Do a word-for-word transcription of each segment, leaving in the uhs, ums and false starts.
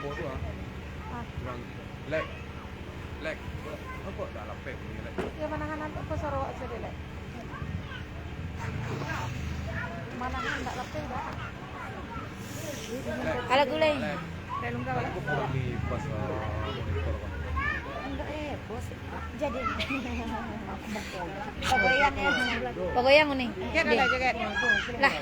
Apa? Ah. Bilang, "Lek, Lek, apo dak lapeh ni, Lek?" Iyo, manahan apo suaro awak sudah, Lek? Manahan dak lapeh dah. Lek, Alah gulai. Lek. Dah lungga lah. Aku kurang di pas, eh, monitor, Bang. Enggak, eh, bos. Jadi. Pagoyang ya. Pagoyang ni. Joget ada, joget. Lah.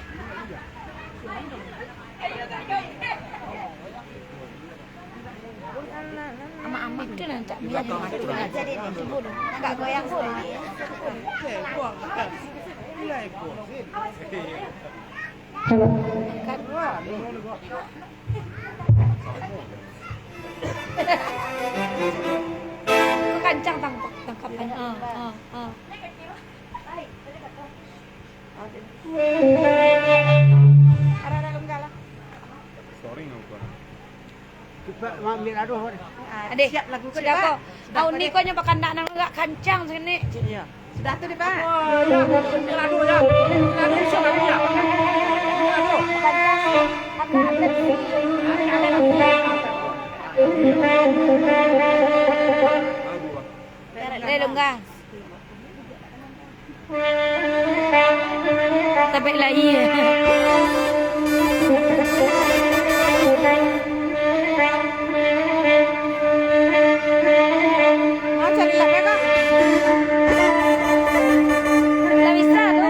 Amak-amak tu lah, cak Mia di mata. Jadi ni, agak goyang sikit. Angkat. Kau kancang tangkap, tangkapan. Ah, ah, ah. Arah-arah lungga lah. Sorry, nggak apa. Cepat, Mak, ambil aduh, Mak. Ah, Adeh, siap lagu ko, sudah Pak. Ko. Sudah ko, Uni Adeh. Ko nyo bakandak nan agak kancang sikini. Iyo. Sudah tu, deh, Pak. Kancang, agak tensi. Deh, lungga. Sampai lai. Ah, cari lah, Bang. Lah bisa tu.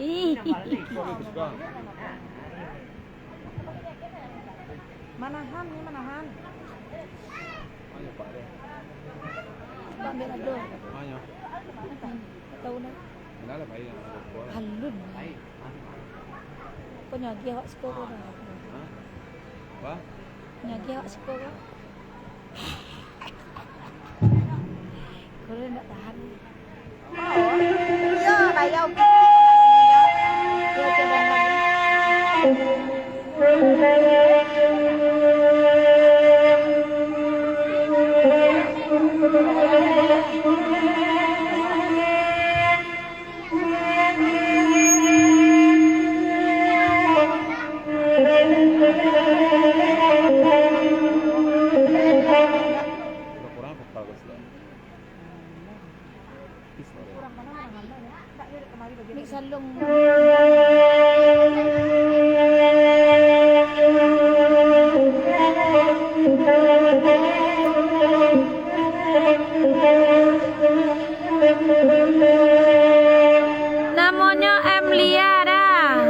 Ih. Manahan, ni manahan. Pak Mirado. Tahu nah. Alun. Kok nyo agiah awak siko ko dah. Nyo agiah awak siko ko. Kau dah ndak tahan. Yo, bayar. Yo, coba lagi. Mik salung. Namonyo Emlia dah.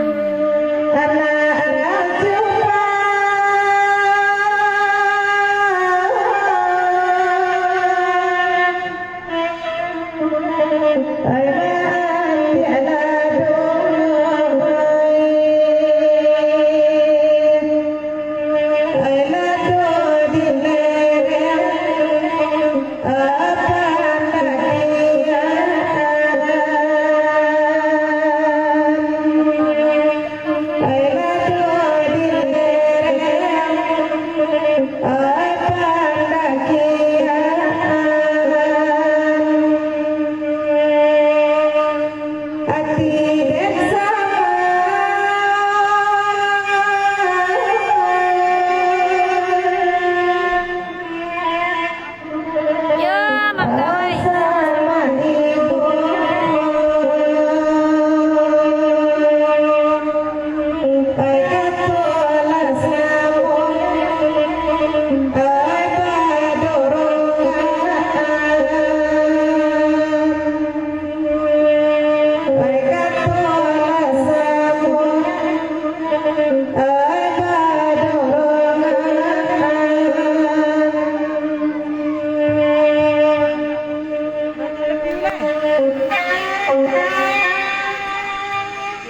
Yo, Mak Tawai.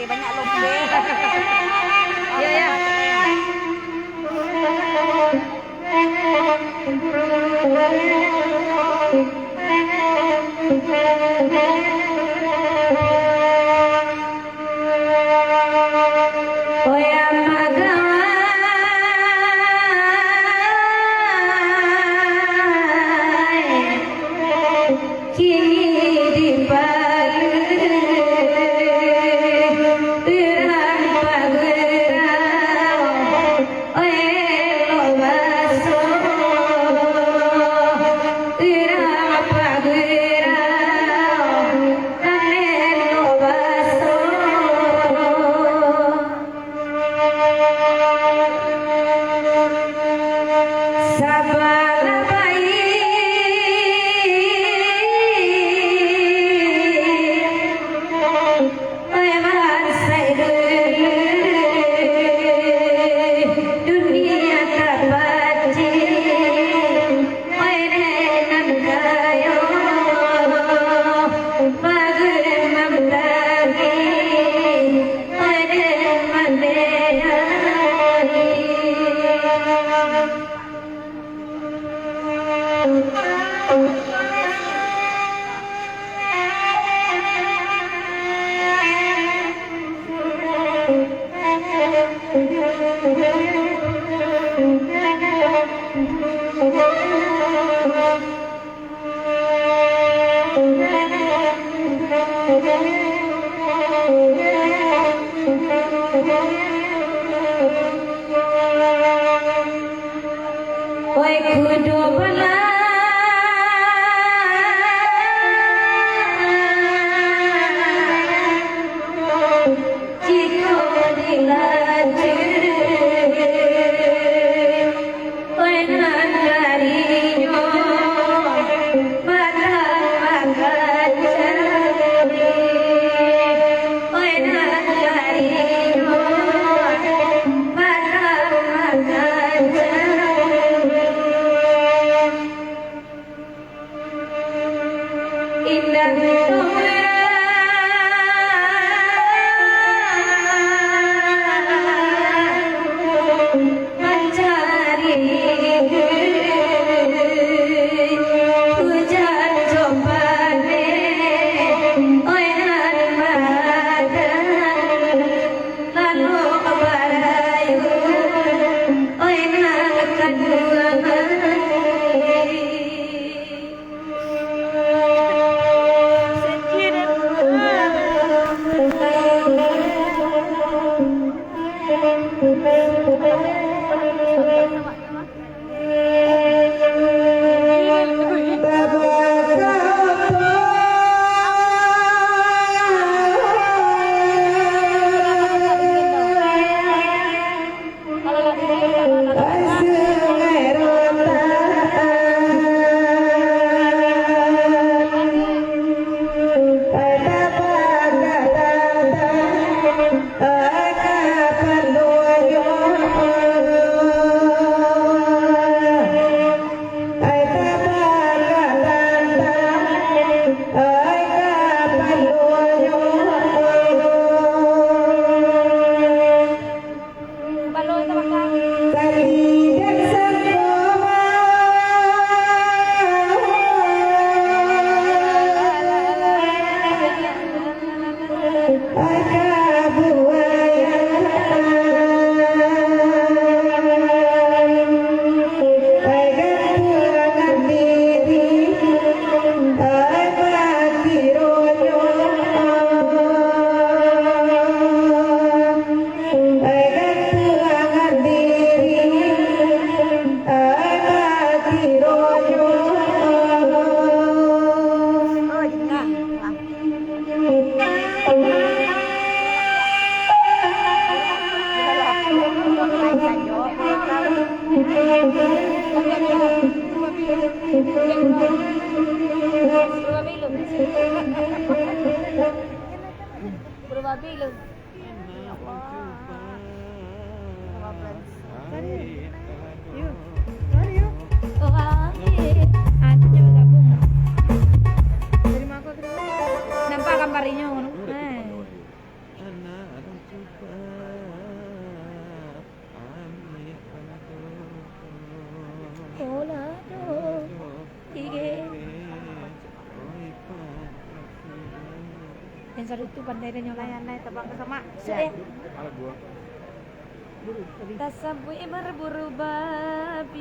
Yo, banyak lobeh. Yo, yo. Kini dipalu urang pagurau, elok baso, urang pagurau, elok baso. Oi kudo bana, jiko dilaju, oi nan darinyo batang Mancari hujan jo panek, oi nan badan, lalu barayu, oi nan kaduangan. Berubah belum? Ya Allah. Lima belas. Mari, yuk. Mari, yuk. Wah, iya. Anaknya bergabung. Terima kasih. Nampak gambarnya, ngono. Eh. Olah doh. Ige. Yang satu tu pandai dah nyolah. Nai, nai, tabang ka samak. Sudah. Tasabuik berburu babi.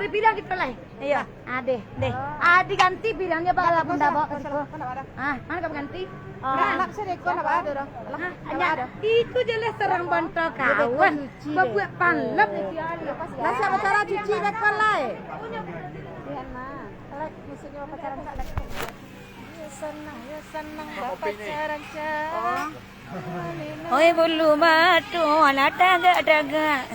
Pilihan kito lai. Iyo. Ah, deh, deh. Ah, diganti pilihannya, Bang. Alah, bunda bawa ka siko. Ah, mano ka baganti? Ah, nak siko, nak ada dah. Ah, nak ada. Itu jelas orang bantuak kawan. Babuek panlep. Lah, sia pacaran cuci beko lai. Lihat, nah. Like, maksudnya pacaran tak ada. Yo sanang, yo sanang, bapacaran, Cak. Oi, bulu mata, alah tagak-tagak.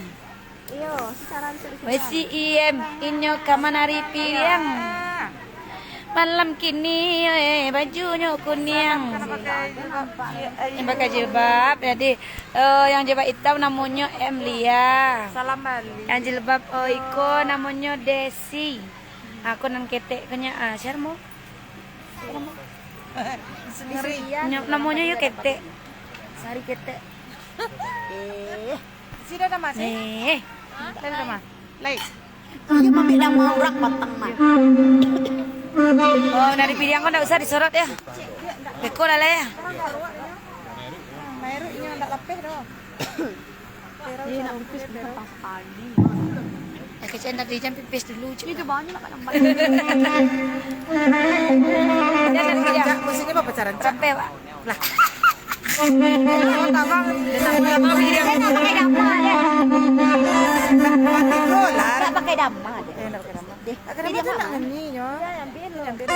Iyo, secara bisa. Wesi iem, inyo ka manari piliang. Malam kini, eh, bajunyo kuniang. Yang pakai jilbab, jadi, eh, yang jilbab itam namonyo Emlia. Salam balik. Yang jilbab, oh, iko namonyo Desi. Aku nan ketek ko nyo, ah, siapa mo? Sendiri. Nyo, namonyo yo ketek. Sari ketek. Eh. Sida dah masih? Eh. Sida dah mah. Lai. Iyo, mami dah mau urang batang mah. Oh, dari pilihan ko ndak usah disorot ya. Beko lah lah ya. Mairuik inyo ndak lapeh doh. Iyo, nak pipis bentar pagi. Ya, kecil ndak dijam pipis dulu, cik. Itu banyak nak nampak. Maksudnya apa pacaran, Cak? Capek, Pak. Lah. Tabang. Dia nak pakai dama, dia. Lah. Tak pakai dama, dia. Eh, ndak pakai dama. Deh. Pakai dama tu nak ngeni, nyo. Ya, yang biru. Yang biru.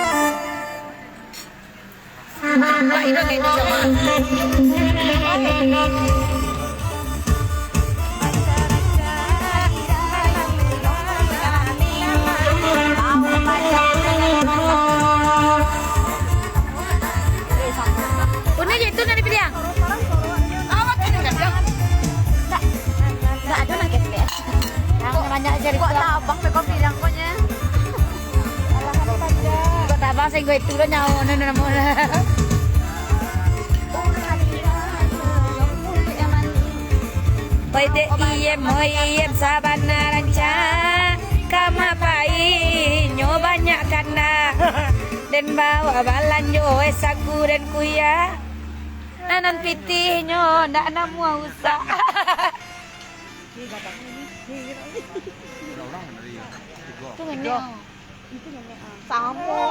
Udah je, itu nak dipilih, ah? Awak kena kadang. Ndak, ndak ada nak ketek. Yang banyak cerita. Kok tabang pe kau bilang kau nya? Kok tabang sehingga itu lo nyawa, no, no, no, no. Oi dek iem, oi iem, sabana rancak. Kama pai nyo banyak kanda. Den bawa balanjo, eh, saku den kuya. Nanan pitih nyo, ndak namuah usah. Tu ngenek, oh. Samo.